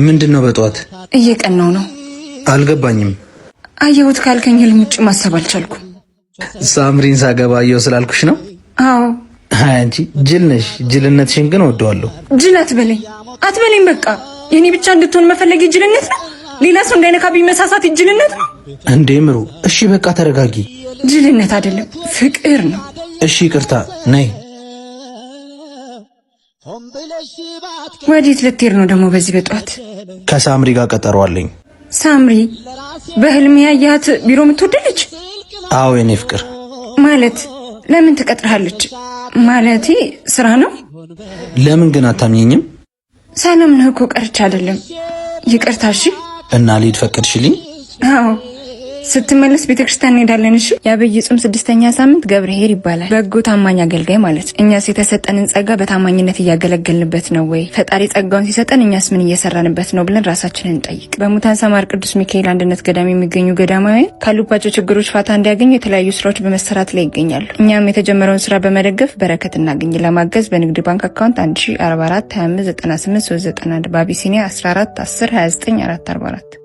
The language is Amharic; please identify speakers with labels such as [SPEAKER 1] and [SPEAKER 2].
[SPEAKER 1] ምንድን ነው በጠዋት?
[SPEAKER 2] እየቀናው ነው።
[SPEAKER 1] አልገባኝም።
[SPEAKER 2] አየሁት ካልከኝ ህልም ውጭ ማሰብ አልቻልኩም።
[SPEAKER 1] ሳምሪን ሳገባ አየሁ ስላልኩሽ ነው?
[SPEAKER 2] አዎ።
[SPEAKER 1] አይ አንቺ ጅል ነሽ። ጅልነትሽን ግን እወደዋለሁ።
[SPEAKER 2] ጅል አትበለኝ፣ አትበለኝ። በቃ የኔ ብቻ እንድትሆን መፈለግ ጅልነት ነው። ሌላ ሰው እንዳይነካብኝ መሳሳት ጅልነት ነው።
[SPEAKER 1] እንዴ ምሩ፣ እሺ በቃ ተረጋጊ።
[SPEAKER 2] ጅልነት አይደለም ፍቅር ነው።
[SPEAKER 1] እሺ ይቅርታ። ነይ።
[SPEAKER 2] ወዴት ልትሄድ ነው ደግሞ በዚህ በጠዋት?
[SPEAKER 1] ከሳምሪ ጋር ቀጠሮ አለኝ።
[SPEAKER 2] ሳምሪ በህልም ያያት ቢሮ የምትወድ ልጅ?
[SPEAKER 1] አዎ የኔ ፍቅር።
[SPEAKER 2] ማለት ለምን ትቀጥርሃለች? ማለቴ ስራ ነው።
[SPEAKER 1] ለምን ግን አታምኘኝም?
[SPEAKER 2] ሳላምንህ እኮ ቀርቼ አይደለም። ይቅርታ። እሺ።
[SPEAKER 1] እና ልሂድ ፈቀድሽልኝ?
[SPEAKER 2] አዎ። ስትመለስ ቤተክርስቲያን እንሄዳለን። እሺ። የአብይ ጾም 6ኛ ሳምንት ገብርኄር ይባላል። በጎ ታማኝ አገልጋይ ማለት። እኛስ የተሰጠንን ጸጋ በታማኝነት እያገለገልንበት ነው ወይ? ፈጣሪ ጸጋውን ሲሰጠን እኛስ ምን እየሰራንበት ነው ብለን ራሳችንን እንጠይቅ። በሙታን ሰማር ቅዱስ ሚካኤል አንድነት ገዳም የሚገኙ ገዳማውያን ካሉባቸው ችግሮች ፋታ እንዲያገኙ የተለያዩ ስራዎች በመሰራት ላይ ይገኛሉ። እኛም የተጀመረውን ስራ በመደገፍ በረከት እናገኝ። ለማገዝ በንግድ ባንክ አካውንት 1044 25 98 391 በአቢሲኒያ 14 10 29 444።